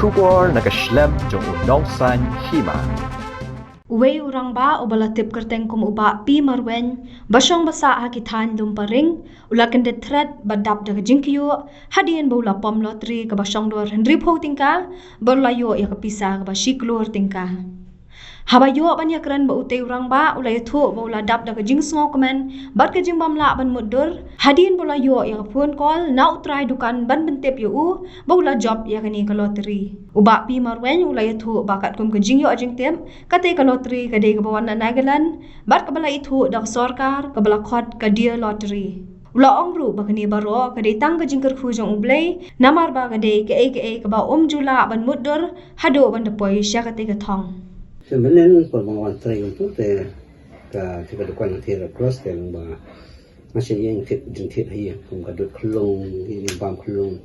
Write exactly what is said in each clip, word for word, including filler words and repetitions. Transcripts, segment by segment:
Khubor na ka shlem jong u Nongsaiñ Hima. Uwei u rangbah uba la tip kyrteng kum u Bah P Marwein, ba shong ba sah ha ki thaiñ Lumparing, u la kyndit thret bad dap da ka jingkyiuh hadien ba u la pom lottery kaba shong dor hynriewphew tyngka, bad u la ïoh ïa ka pisa kaba shi klur tyngka. Haba ïoh ban ïakren bad utei u rangbah, u la ïathuh ba u la dap da ka jingsngewkmen bad ka jingbymlah ban mutdur hadien ba u la ïoh ïa ka phone call na u trai dukan ban pyntip ïa u ba u la jop ïa kane ka lottery. U Bah P Marwein u la ïathuh ba katkum ka jingïoh jingtip, katei ka lottery ka dei kaba wan na Nagaland bad kaba la ithuh da ka sorkar, kaba la khot ka Dear Lottery. U la ong ruh ba kane baroh ka dei tang ka jingkyrkhu jong U Blei, namar ba ka dei kaei kaei kaba um ju lah ban mutdur haduh ban da poi sha katei ka thong. Te mynnin por ba nga wan trei kumtu te ka, te ka dukan hangtei Red Cross te ba nga shu ïeng thied jingthied ha ïing kum ka dud khyllung, ïing bam khyllung.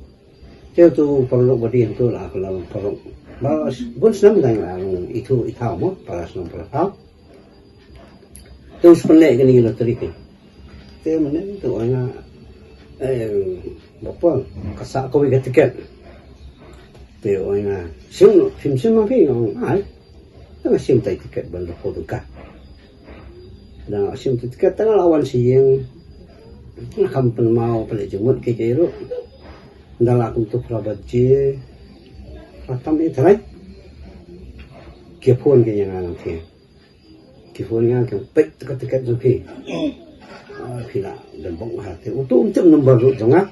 Te utu u paralok ba dei hangtu la ka la long paralok. Ba bun snem dang la long ithuh ithaw mo, para snem para thaw. Te u sa pynleh kane ka lottery te. Te mynne te u ong nga, eh, ba pon, ka sah kawei ka tiket. Te u ong nga, shim, shim, shim ma phi, nga ong ai. Te nga shim tai tiket ban da phew tyngka. Da nga shim tai tiket te nga la wan sha ïing. Nga kham pynmaw pynleh jingmut kiei kiei ruh. Ynda la kumtu phra baje. Phra tam ïa tharai. Ki phone ki ïa nga nangta. Ki phone ïa nga, ki ong peit ka tiket jong phi. Ah, phi la dang bok ha te. Utu um tip number ruh jong nga.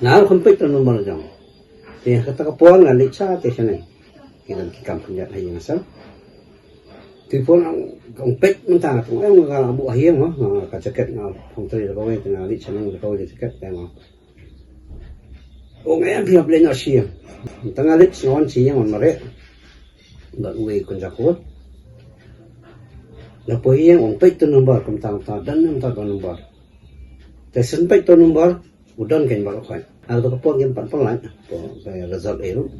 Nga ruh kham peit ka number jong. Te kata ka por nga leit sha te shane. Ki dang ki kam khyndiat ha ïing ha sem. Te phone ong, ong peit mynta, ong em nga la buh ha ïing mo. Nga ka jaket nga phong trei da kawei te nga leit sha nong da kawei ka jaket te nga. Ong em phi hap leit noh sha ïing. Mynta nga leit sha wan sha ïing wan mareh. Bad uwei u kynja kur. Da poi ïing ong peit tu number kumta kumta don mynta don number. Te shen peit tu number u don kein baroh khoit. Ar tu ka por ngim pat pynlait. Ko ka result ei ruh.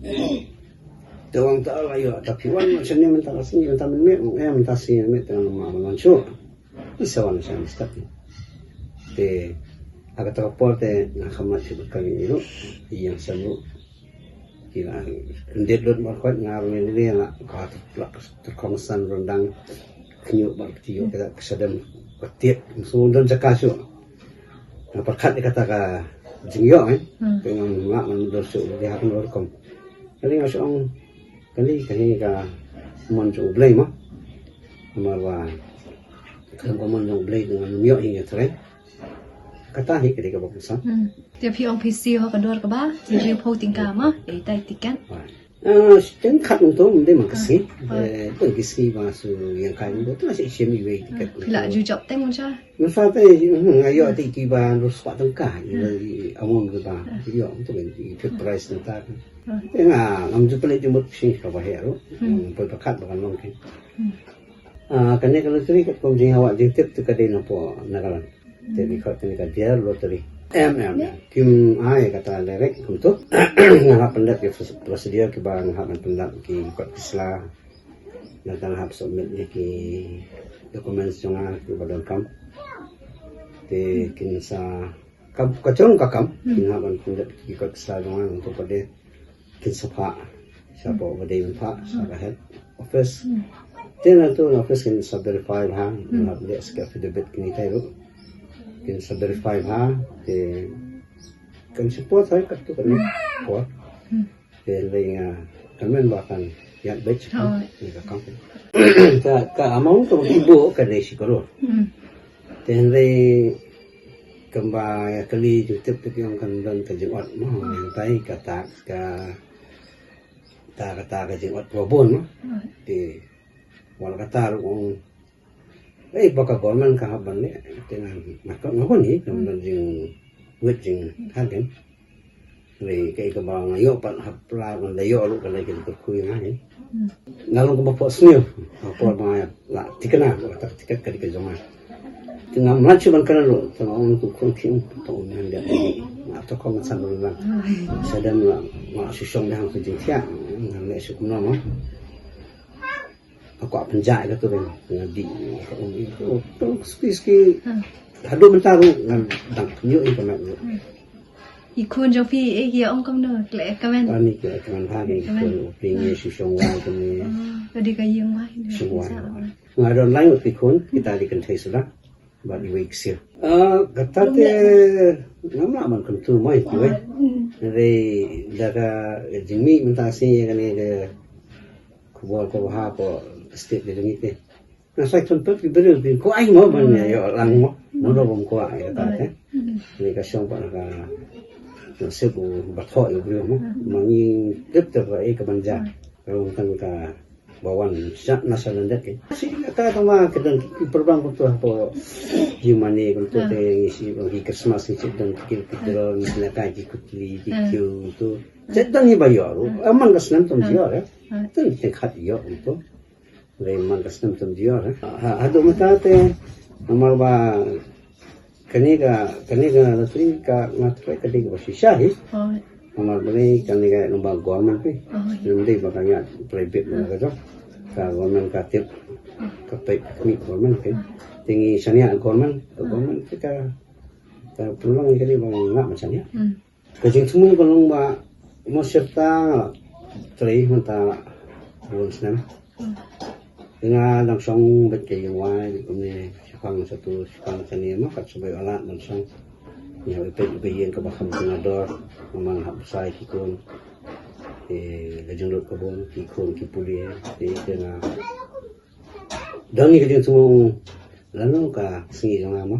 Te ong ta la ïoh ta phi wan shen mynta ka sngi mynta mynmiet ong em mynta sngi mynmiet te nga ma ban wan shuh. Sa wan sha stad. Te ha kata ka por te nga kham mat shuh ka ïing ruh, ïing sem ruh. Ki la kyndit lut mar khot nga ruh ngi la ka la tyrkhong san rundang kñiuh bar kti ïoh ka shadem ka tiet so don jaka shuh. Nga pyrkhat ïa kata ka jingïoh eh. Hmm. Te nga ngam lah ban mutdur shuh ïa ka rukom. Kali nga shu ong kali kane ka mon jong U Blei mo. Namar ba ka mon jong U Blei te ngam ïoh hi ïa trai. Kata hi ka dei kaba kongsan. Hmm. Te phi ong phi siew ha ka dor kaba hynriewphew tyngka mo, ïa itai tiket. Ah, shiteng khat mynta mynta man ka sngi. Ah. Eh, pun ki sngi ba shu ïeng kai mynta tu la shu shim iwei tiket. Ah, phi la ju jop teng mynta? Mynta te, hmm, nga ïoh te kiba hynriew spah tyngka. Ah. Ïa amount kiba ïoh mynta ki first prize mynta. Ah. Te nga ngam ju pynleit jingmut shisha kaba heh ruh. Hmm. Hmm, poi pyrkhat ba kan long kein. Hmm. Ah, kane ka lottery katkum jinghawa jingtip te ka dei na pdeng Nagaland. Te ki khot kane ka Dear Lottery. Em, em, em. Kim ai kata direct kumtu. Nga hap pyndep ïa pros-, procedure kiba nga hap pyndep ki kot ki sla. Nangta nga hap submit ïa ki documents jong nga kiba donkam. Te kin sa Ka, ka jong ka kam, hmm, kin hap ban pyndep ki kot ki sla jong nga nangtu pat de kin sa phah shapoh ba dei ban phah sha ka head office. Hmm. Te nangtu na office kin sa verify bha, hmm, ngan hap leh sa ka affidavit kine tai ruh. Kin sa verify bha, te kan support hai katto katne por. Hmm. Te hynrei nga kynmaw ba kan ïaid beit sha kham, oh, ïa ka kam. Ka, ka amount ka ba ki buh ka dei shi klur. Hmm. Te hynrei kumba ïa kali jingtip te ki ong kan don ka jingot mo, hangtai kata ka, kata, kata ka jingot kaba bun mo. Hmm. Te wat la kata ruh ong Ei, ba ka government ka hap ban leh, te nga, nga, nga hun hi, ka ban jingwit jingkhan kan. Hynrei kaei kaba nga ïoh pat hap la, nga la ïoh ruh ka lei ka jingkyrkhu ïa nga hi. Hmm. Nga long kaba phohsniew, ha por ba nga la thikna, ba kata ka tiket ka dei ka jong nga. Te ngam lah shuh ban kren ruh, te nga ong tu khun khim, to ong ngan dei, nga to kham san ruh lang. Sa dem la, nga shu shong dei hangtu jingthiah, ngan leh shuh kumno mo. Nga kwah pynjah ïa katu kan, nga dih ïa ka um ïa ka um, ski ski. Hmm. Haduh mynta ruh nga dang pynïoh ïa ka met ruh. Hmm. Ki khun jong phi, eh, ki ong kumno, ki la comment? Ani ki la comment ha ki khun, u phi ngi shu shong wai kumne. Oh, ka dei ka ïing wai ne, shong wai. Nga don lai ngut ki khun, kita dei kynthei suda. Bad iwei i ksiew. Ah, kata te ngam lah ban kyntu mai kiwei. Hynrei da ka jingmih mynta sngi ïa kane ka khubor kaba ha ka state ka jong ngi te. Nga sa kyntu ki briew ki kwah mo ban ïa ïoh lang mo. Mo da bym kwah ïa kata te. Ni ka shong pat na ka nasib u ba thoh ïa u briew mo. Ma ngi tip te ba ei ka ban jia. Ka long tang ka ba wan sha na sa lyndet ki. Shi ka tang ma ka dang ki pyrshang kumtu hapoh Jumani kumtu te ngi shi bang ki Christmas ngi shi dang ki ki dang ngi shi na kai ki kutli ki kiew kumtu. Shet dang ngi ba ïoh ruh. Amman ka snem tam ïoh eh. Tang ki khat ïoh kumtu. Dei man ka snem tam ïoh eh. Ha haduh mynta te namar ba kane ka, kane ka lottery ka nga trai ka dei kaba shisha hi. Oh. Namar balei kane ka long ba government phi. Oh, ïa. Ym dei ba ka ngiah private ba ka jong. Ka government ka tip. Ka peit ka khmih government phi. Te ngi shaniah government, ka government te ka, ka pynlong ïa kane ba nga ngam shaniah. Hmm. Ka jingthmu ka long ba mo shirta nga la trei mynta bun snem. Nga dang shong bad ka ïing wai kumne shipang shatu shipang shane mo kat shu bai alat ban shong. Nga ïa peit ka ïing kaba kham tnga dor. Nga man hap bsai ki khun. Te ka jinglut ka bun ki khun ki pule. Te te nga don ïa ka jingthmu lano ka sngi jong nga mo.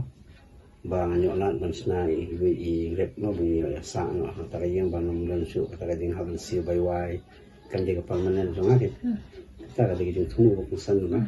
Ba ngan ïoh lad ban shna i, i, i rep mo ba ngi ïoh ïa sah noh ha kata ka ïing ba ngam don shuh kata ka jinghap ban siew bai wai. Kan dei ka permanent jong nga te. Kata ka dei ka jingthmu ba kongsan ba.